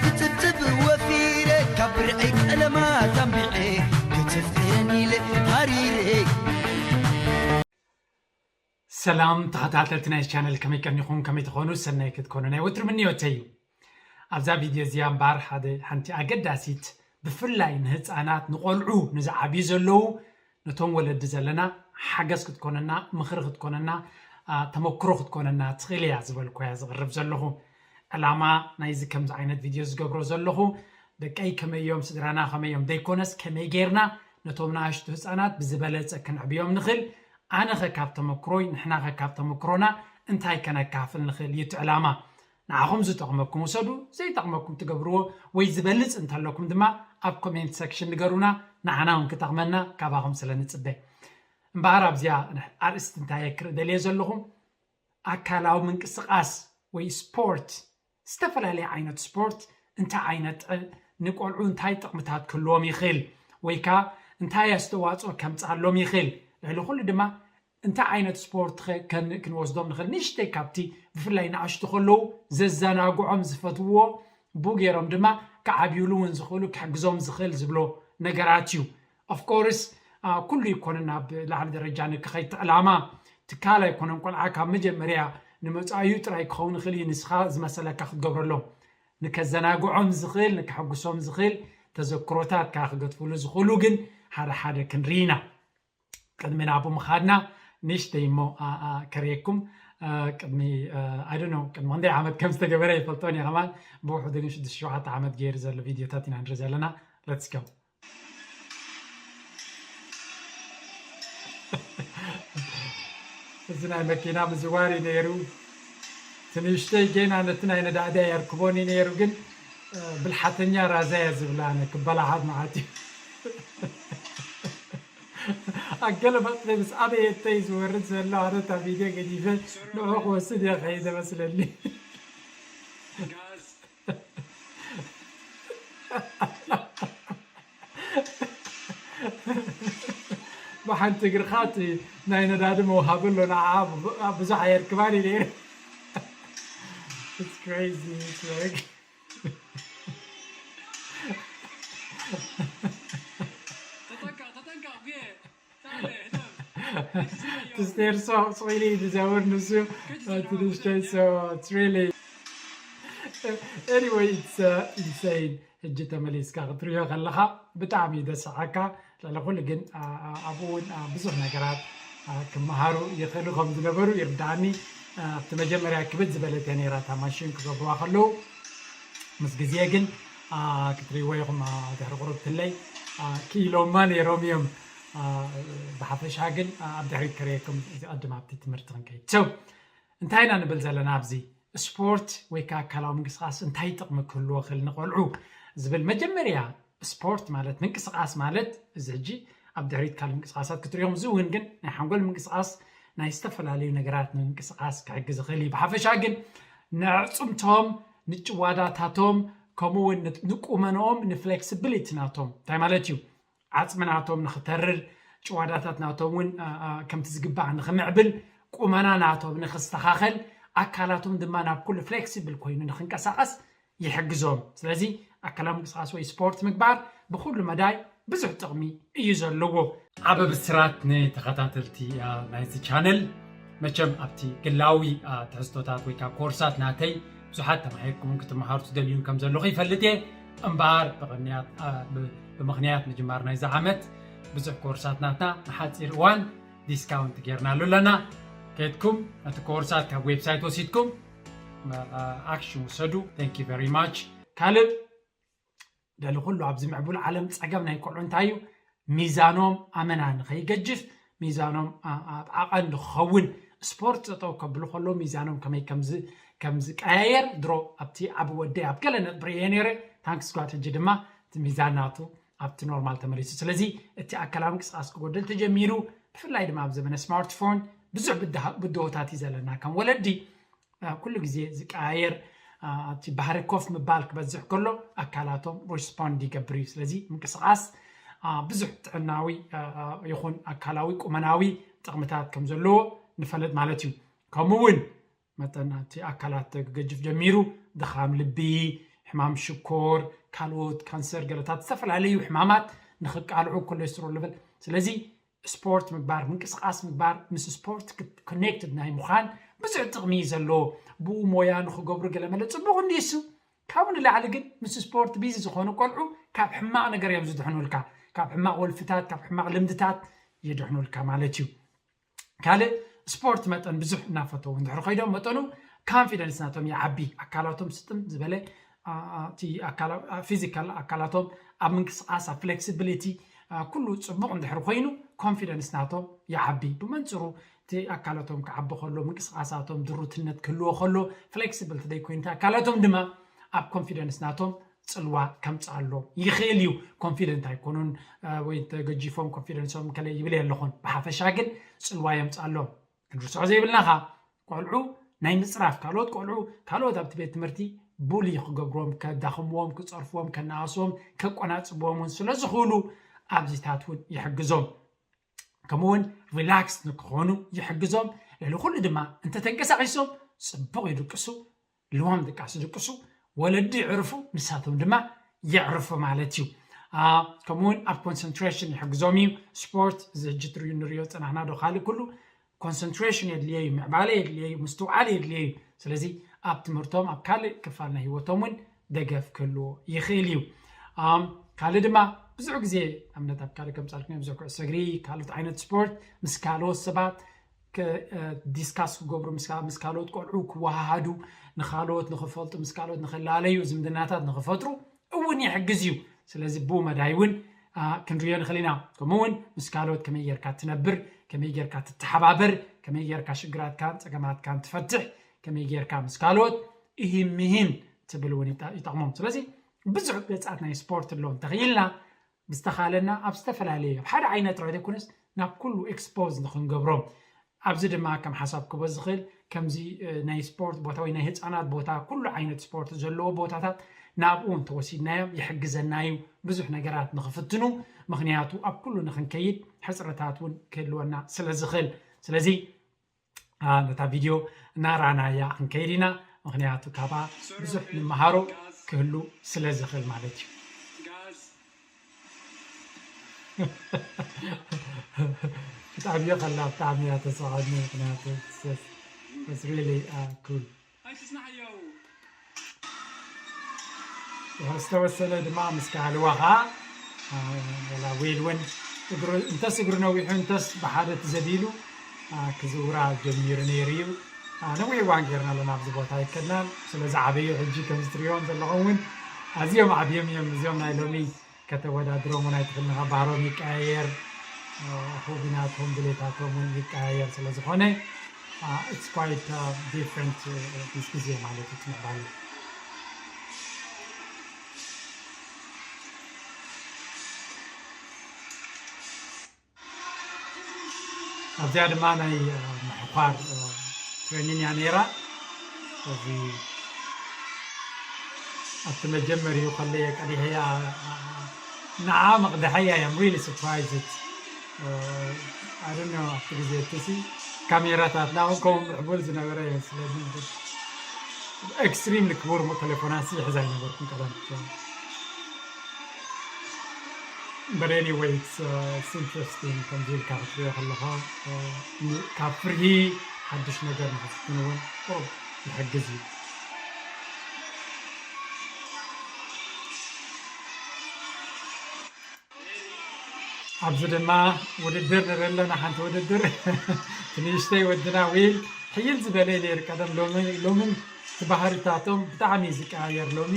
ክትብትብ ወፊረ ካብ ብርዒ ቀለማት ኣንቢዐ ክትፍቅረኒ ኢለ ሃሪረ። ሰላም ተኸታተልቲ ናይ ቻነል፣ ከመይ ቀኒኹም? ከመይ ትኾኑ? ሰናይ ክትኮኑ ናይ ወትሩ ምንዮተይ እዩ። ኣብዛ ቪድዮ እዚኣ እምበኣር ሓደ ሓንቲ ኣገዳሲት፣ ብፍላይ ንህፃናት፣ ንቆልዑ፣ ንዝዓብዩ ዘለዉ፣ ነቶም ወለዲ ዘለና ሓገዝ ክትኮነና፣ ምኽሪ ክትኮነና፣ ተመክሮ ክትኮነና ትኽእል እያ ዝበልኩ እያ ዝቕርብ ዘለኹ። ዕላማ ናይዚ ከምዚ ዓይነት ቪድዮ ዝገብሮ ዘለኹ፣ ደቀይ ከመይ እዮም፣ ስድራና ከመይ እዮም ዘይኮነስ፣ ከመይ ጌርና ነቶም ንኣሽቱ ህፃናት ብዝበለፀ ክንዕብዮም ንኽእል፣ ኣነ ኸ ካብ ተመክሮይ፣ ንሕና ኸ ካብ ተመክሮና እንታይ ከነካፍል ንኽእል እዩ እቲ ዕላማ። ንዓኹም ዝጠቕመኩም ውሰዱ፣ ዘይጠቕመኩም ትገብርዎ ወይ ዝበልፅ እንተለኩም ድማ ኣብ ኮሜንት ሰክሽን ንገሩና፣ ንዓና እውን ክጠቕመና ካባኹም ስለ ንፅበ። እምበኣር ኣብዚኣ ኣርእስቲ እንታይ ክርኢ ደልየ ዘለኹ፣ ኣካላዊ ምንቅስቓስ ወይ ስፖርት፣ ዝተፈላለየ ዓይነት ስፖርት እንታይ ዓይነት ንቆልዑ እንታይ ጥቕምታት ክህልዎም ይኽእል ወይ ከዓ እንታይ ኣስተዋፅኦ ከምፅኣሎም ይኽእል፣ ልዕሊ ኩሉ ድማ እንታይ ዓይነት ስፖርት ክንወስዶም ንኽእል፣ ንእሽተይ ካብቲ ብፍላይ ንኣሽቱ ከለዉ ዘዘናግዖም ዝፈትውዎ፣ ብኡ ገይሮም ድማ ክዓብዩሉ እውን ዝኽእሉ፣ ክሕግዞም ዝኽእል ዝብሎ ነገራት እዩ። ኦፍኮርስ ኩሉ ይኮነን ኣብ ላዕሊ ደረጃ ንክኸይድ ዕላማ ትካል ኣይኮነን። ቆልዓ ካብ መጀመርያ ንመፃኢኡ ጥራይ ክኸውን ይኽእል እዩ፣ ንስኻ ዝመሰለካ ክትገብረሎም፣ ንከዘናግዖም ዝኽእል፣ ንከሐጉሶም ዝኽእል ተዘክሮታት ከዓ ክገጥፍሉ ዝኽእሉ ግን ሓደ ሓደ ክንርኢ ኢና። ቅድሚ ናብኡ ምኻድና ንእሽተይ እሞ ከርእየኩም። ቅድሚ ኣይ ዶንት ኖ ቅድሚ ክንደይ ዓመት ከም ዝተገበረ ይፈልጦን እየ ከማን። ብውሕዱ ግን ሽዱሽተ ሸውዓተ ዓመት ገይሩ ዘሎ ቪድዮታት ኢና ንርኢ ዘለና። Let's go። እዚ ናይ መኪና ምዝዋር እዩ ነይሩ። እቲ ንእሽተይ ጌና ነቲ ናይ ነዳዲ ኣየርክቦን እዩ ነይሩ፣ ግን ብልሓተኛ ራዛ እየ ዝብላ ኣነ። ክበላሓት መዓት እዩ። ኣገለባጥለ ምስ ኣበየተይ ዝወርድ ዘሎ ኣነ እታ ቪድዮ ገዲፈ ንዑ ክወስድ እየ ከይደ መስለኒ። ብሓንቲ እግርኻ እቲ ናይ ነዳዲ መውሃቢ ኣሎ፣ ንዓ ብዙሕ ኣየርክባን እዩ ነይሩ። It's crazy, it's like ተጠንቀቕ፣ ተጠንቀቕ፣ ብየ ትስቴር ሶ ስዊሊ ዝዘውር ንሱ ትንሽተይ so it's really anyway it's insane። ሕጂ ተመሊስካ ክትሪኦ ከለኻ ብጣዕሚ እዩ ደስሓካ። ልዕሊ ኩሉ ግን ኣብኡ እውን ብዙሕ ነገራት ክመሃሩ ይኽእሉ ከም ዝነበሩ ይርዳእኒ። ኣብቲ መጀመርያ ክብድ ዝበለት እያ ነይራ እታ ማሽን ክገብርዋ ከለዉ። ምስ ግዜ ግን ክትሪእዎ ኢኹም ድሕሪ ቁሩብ ትለይ ክኢሎማ ነይሮም እዮም። ብሓፈሻ ግን ኣብ ድሕሪት ክርእየኩም ዝቐድም ኣብቲ ትምህርቲ ክንከይድ so እንታይ ኢና ንብል ዘለና ኣብዚ ስፖርት ወይ ከዓ ኣካላዊ ምንቅስቃስ እንታይ ጥቕሚ ክህልዎ ክእል ንቆልዑ ዝብል መጀመርያ ስፖርት ማለት ምንቅስቃስ ማለት እዚ ሕጂ ኣብ ድሕሪት ካልእ ምንቅስቃሳት ክትሪኦም እዚ እውን ግን ናይ ሓንጎል ምንቅስቃስ ናይ ዝተፈላለዩ ነገራት ንምንቅስቃስ ክሕግዝ ይኽእል እዩ። ብሓፈሻ ግን ንዕፅምቶም ንጭዋዳታቶም ከምኡ እውን ንቁመንኦም ንፍሌክሲቢሊቲ ናቶም እንታይ ማለት እዩ ዓፅሚ ናቶም ንክተርር ጭዋዳታት ናቶም እውን ከምቲ ዝግባእ ንክምዕብል ቁመና ናቶም ንክስተኻኸል ኣካላቶም ድማ ናብ ኩሉ ፍሌክሲብል ኮይኑ ንክንቀሳቀስ ይሕግዞም። ስለዚ ኣካላዊ ምንቅስቃስ ወይ ስፖርት ምግባር ብኩሉ መዳይ ብዙሕ ጥቕሚ እዩ ዘለዎ። ዓበ ብስራት ንተኸታተልቲ ናይዚ ቻነል። መቸም ኣብቲ ግላዊ ትሕዝቶታት ወይ ከዓ ኮርሳት ናተይ ብዙሓት ተማሂርኩምን ክትመሃሩ ትደልዩን ከም ዘለኹ ይፈልጥ እየ። እምበኣር ብቕንያት ብምኽንያት ምጅማር ናይዚ ዓመት ብዙሕ ኮርሳት ናትና ንሓፂር እዋን ዲስካውንት ጌርናሉ ኣለና። ከድኩም ነቲ ኮርሳት ካብ ዌብሳይት ወሲድኩም ኣክሽን ውሰዱ። Thank you very much። ካልእ ደሊ ኩሉ ኣብዚ ምዕቡል ዓለም ፀገም ናይ ቆልዑ እንታይ እዩ? ሚዛኖም ኣመና ንኸይገጅፍ ሚዛኖም ኣብ ዓቐን ንክኸውን ስፖርት ጠጠው ከብሉ ከለዉ ሚዛኖም ከመይ ከም ዝቀያየር ድሮ ኣብቲ ዓቢ ወደይ ኣብ ገለ ነጥብር እየ ነይረ። ታንክስ ጓድ ሕጂ ድማ እቲ ሚዛን ናቱ ኣብቲ ኖርማል ተመሊሱ። ስለዚ እቲ ኣካላዊ ምንቅስቃስ ክጎደል ተጀሚሩ። ብፍላይ ድማ ኣብ ዘመነ ስማርትፎን ብዙሕ ብድሆታት እዩ ዘለና ከም ወለዲ ኩሉ ግዜ ዝቀያየር ኣብቲ ባህሪ ኮፍ ምባል ክበዝሕ ከሎ ኣካላቶም ሪስፖንድ ይገብር እዩ። ስለዚ ምንቅስቃስ ብዙሕ ጥዕናዊ ይኹን ኣካላዊ ቁመናዊ ጥቕምታት ከም ዘለዎ ንፈልጥ ማለት እዩ። ከምኡ እውን መጠን እቲ ኣካላት ክገጅፍ ጀሚሩ ድኻም ልቢ፣ ሕማም ሽኮር፣ ካልኦት ካንሰር፣ ገለታት ዝተፈላለዩ ሕማማት ንኽቃልዑ ኮሌስትሮል ሌቨል። ስለዚ ስፖርት ምግባር፣ ምንቅስቃስ ምግባር፣ ምስ ስፖርት ኮኔክትድ ናይ ምዃን ብዙሕ ጥቕሚ እዩ ዘለዎ። ብኡ ሞያ ንኽገብሩ ገለ መለ ጽቡቕ እንዲሱ። ካብኡ ንላዕሊ ግን ምስ ስፖርት ቢዚ ዝኾኑ ቆልዑ ካብ ሕማቕ ነገር እዮም ዝድሕኑልካ። ካብ ሕማቕ ወልፍታት፣ ካብ ሕማቕ ልምድታት ይድሕኑልካ ማለት እዩ። ካልእ ስፖርት መጠን ብዙሕ እናፈተው እንድሕር ኮይዶም መጠኑ ኮንፊደንስ ናቶም ይዓቢ። ኣካላቶም ስጥም ዝበለ ፊዚካል ኣካላቶም ኣብ ምንቅስቃስ ኣብ ፍሌክሲቢሊቲ ኩሉ ፅቡቕ እንድሕር ኮይኑ ኮንፊደንስ ናቶም ይዓቢ። ብመንፅሩ እቲ ኣካላቶም ክዓቢ ከሎ ምንቅስቃሳቶም ድሩትነት ክህልዎ ከሎ ፍሌክሲብል ተደይ ኮይኑ ኣካላቶም ድማ ኣብ ኮንፊደንስ ናቶም ፅልዋ ከምፅኣሎም ይኽእል እዩ። ኮንፊደንት ኣይኮኑን ወይ ተገጂፎም ኮንፊደንሶም ከለ ይብል ኣለኹን። ብሓፈሻ ግን ፅልዋ የምፅኣሎም። ክንርስዖ ዘይብልና ኻ ቆልዑ ናይ ምፅራፍ ካልኦት ቆልዑ ካልኦት ኣብቲ ቤት ትምህርቲ ቡሊ ክገብርዎም፣ ከዳኽምዎም፣ ክፀርፍዎም፣ ከነኣስዎም፣ ከቆናፅብዎም እውን ስለ ዝኽእሉ ኣብዚታት እውን ይሕግዞም። ከምኡ እውን ሪላክስ ንክኾኑ ይሕግዞም። ልዕሊ ኩሉ ድማ እንተተንቀሳቒሶም ፅቡቕ ይድቅሱ፣ ልዋም ድቃስ ይድቅሱ፣ ወለዲ ይዕርፉ፣ ንሳቶም ድማ የዕርፉ ማለት እዩ። ከምኡውን ኣብ ኮንሰንትሬሽን ይሕግዞም እዩ። ስፖርት እዚ ሕጂ ትሪኡ ንሪኦ ዝፀናሕና ዶ ካልእ ኩሉ ኮንሰንትሬሽን የድልየ እዩ፣ ምዕባለ የድልየ እዩ፣ ምስትውዓል የድልየ እዩ። ስለዚ ኣብ ትምህርቶም ኣብ ካልእ ክፋል ናይ ህይወቶም እውን ደገፍ ክህልዎ ይኽእል እዩ። ካልእ ድማ ብዙሕ ግዜ ኣብነት ኣብ ካልእ ከምፃልኩም እዮም፣ ብዙሕ ኩዕሶ እግሪ ካልኦት ዓይነት ስፖርት ምስ ካልኦት ሰባት ዲስካስ ክገብሩ ምስ ካልኦት ቆልዑ ክወሃሃዱ ንካልኦት ንክፈልጡ ምስ ካልኦት ንክላለዩ ዝምድናታት ንክፈጥሩ እውን ይሕግዝ እዩ። ስለዚ ብኡ መዳይ እውን ክንሪዮ ንኽእል ኢና። ከምኡ እውን ምስ ካልኦት ከመይ ጌርካ ትነብር፣ ከመይ ጌርካ ትተሓባበር፣ ከመይ ጌርካ ሽግራትካን ፀገማትካን ትፈትሕ፣ ከመይ ጌርካ ምስ ካልኦት እሂን ምሂን ትብል እውን ይጠቕሞም። ስለዚ ብዙሕ ገፃት ናይ ስፖርት ኣሎ። እንተኽኢልና ብዝተኻለና ኣብ ዝተፈላለየ ኣብ ሓደ ዓይነት ጥራይ ዘይኮነስ ናብ ኩሉ ኤክስፖዝ ንክንገብሮም ኣብዚ ድማ ከም ሓሳብ ክቦ ዝኽእል ከምዚ ናይ ስፖርት ቦታ ወይ ናይ ህፃናት ቦታ ኩሉ ዓይነት ስፖርት ዘለዎ ቦታታት ናብኡ እንተወሲድናዮም ይሕግዘና እዩ ብዙሕ ነገራት ንክፍትኑ። ምክንያቱ ኣብ ኩሉ ንክንከይድ ሕፅረታት እውን ክህልወና ስለ ዝኽእል ስለዚ ነታ ቪድዮ እናራናያ ክንከይድ ኢና። ምክንያቱ ካባ ብዙሕ ንምሃሮ ክህሉ ስለ ዝኽእል ማለት እዩ። ብጣዕሚ ከላ ብጣዕሚ እያ ተሰቐኒ። ምክንያቱ it's really cool። ዝተወሰነ ድማ ምስ ካህልዋ ከዓ ወላ ዊል እውን እንተስ እግሩ ነዊሑ እንተስ ብሓደ ትዘቢሉ ክዝውራ ጀሚሩ ነይሩ እዩ። ነዊሕ እዋን ጌርና ኣለና ኣብዚ ቦታ ኣይከድናን። ስለዚ ዓበዩ ሕጂ ከምዚ ትሪእዎም ዘለኹም እውን ኣዝዮም ዓብዮም እዮም። እዚኦም ናይ ሎሚ ከተወዳድሮም እውን ኣይትኽእልንኻ። ባህሮም ይቀያየር፣ ሆቢናቶም ድሌታቶም እውን ይቀያየር ስለ ዝኾነ it's quite different ምስ ግዜ ማለት እዩ ትምዕባሉ። ኣብዚኣ ድማ ናይ ምሕኳር ትሬኒን እያ ነይራ። እዚ ኣብቲ መጀመሪኡ ከለየ ቀዲሐያ ንዓ መቕድሐያ እያ really surprised። ኣደነ ኣብቲ ግዜ እትሲ ካሜራታት ናብን ከምኡ ምዕቡል ዝነበረ ይመስለኒ። ኤክስትሪምሊ ክቡር ቴሌፎናት ይሕዝ ኣይነበርኩን ቀደም። But anyway, it's, uh, it's interesting ከምዚ ኢልካ ክትሪኦ ከለኻ ካብ ፍርሂ ሓድሽ ነገር ንክፍትን እውን ቁሩብ ይሕግዝ እዩ። ኣብዚ ድማ ውድድር ንርኢ ኣለና። ሓንቲ ውድድር ትንእሽተይ ወድና ዊል ሕይል ዝበለ ነይሩ ቀደም። ሎምን እቲ ባህርታቶም ብጣዕሚ እዩ ዝቀያየር። ሎሚ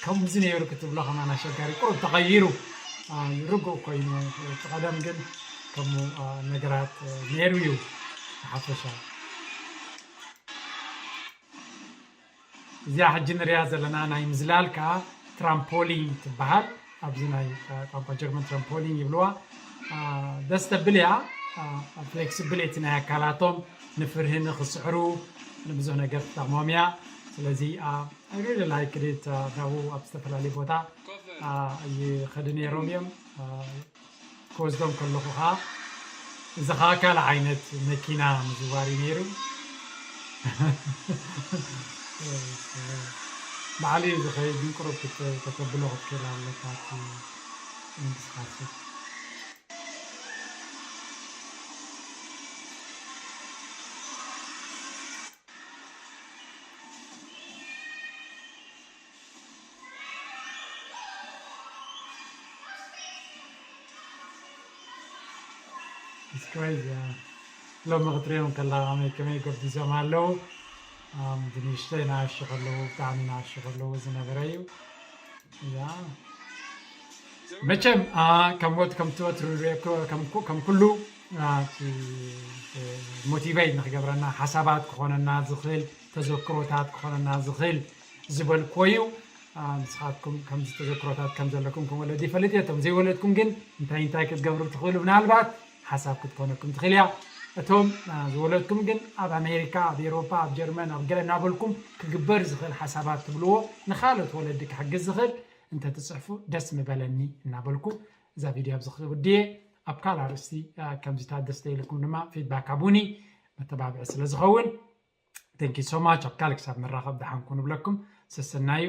ከምዚ ነይሩ ክትብሎ ከማን ኣሸጋሪ፣ ቁሩብ ተቐይሩ ርጉእ ኮይኑ። እቲ ቀደም ግን ከምኡ ነገራት ነይሩ እዩ ብሓፈሻ። እዚኣ ሕጂ ንሪኣ ዘለና ናይ ምዝላል ከዓ ትራምፖሊን ትበሃል። ኣብዚ ናይ ቋንቋ ጀርመን ትራምፖሊን ይብልዋ። ደስ ተብል እያ። ፍሌክሲብሊቲ ናይ ኣካላቶም ንፍርሂ ንክስዕሩ ንብዙሕ ነገር ትጠቕሞም እያ። ስለዚ I really like it ናብኡ ኣብ ዝተፈላለየ ቦታ ይኸዱ ነይሮም እዮም። ክወስዶም ከለኹ ከዓ እዚ ከዓ ካልእ ዓይነት መኪና ምዝዋር እዩ ነይሩ። ባዕሉ እዩ ዝኸይድ፣ ግን ቁሩብ ክት- ከተብሎ ክትክእል ኣለካ እቲ ምንቅስቃስ። It's crazy. ሎሚ ክትሪኦም ከላ ከመይ ከመይ ጎብዚዞም ኣለዉ። ብንእሽተይ ናኣሹ ከለዉ፣ ብጣዕሚ ናኣሹ ከለዉ ዝነበረ እዩ። ያ መቸም ከም ወት ከም ትወትሩ ሪኦ ከም ኩሉ ሞቲቬት ንክገብረና፣ ሓሳባት ክኾነና ዝኽእል፣ ተዘክሮታት ክኾነና ዝኽእል ዝበልክዎ እዩ። ንስኻትኩም ከምዚ ተዘክሮታት ከም ዘለኩም ከም ወለዲ ይፈልጥ እየ። እቶም ዘይወለድኩም ግን እንታይ እንታይ ክትገብሩ ትኽእሉ? ምናልባት ሓሳብ ክትኮነኩም ትኽእል እያ። እቶም ዝወለድኩም ግን ኣብ ኣሜሪካ፣ ኣብ ኤሮፓ፣ ኣብ ጀርመን፣ ኣብ ገለ እናበልኩም ክግበር ዝኽእል ሓሳባት ትብልዎ፣ ንኻልኦት ወለዲ ክሕግዝ ዝኽእል እንተትፅሕፉ ደስ ምበለኒ እናበልኩ እዛ ቪድዮ ኣብዚ ክውድየ። ኣብ ካልእ ኣርእስቲ ከምዚታት ደስ ተይልኩም ድማ ፊድባክ ሃቡኒ፣ መተባብዒ ስለ ዝኸውን። Thank you so much። ኣብ ካልእ ክሳብ ንራኸብ ደሓን ኩኑ ንብለኩም። ሰሰናዩ።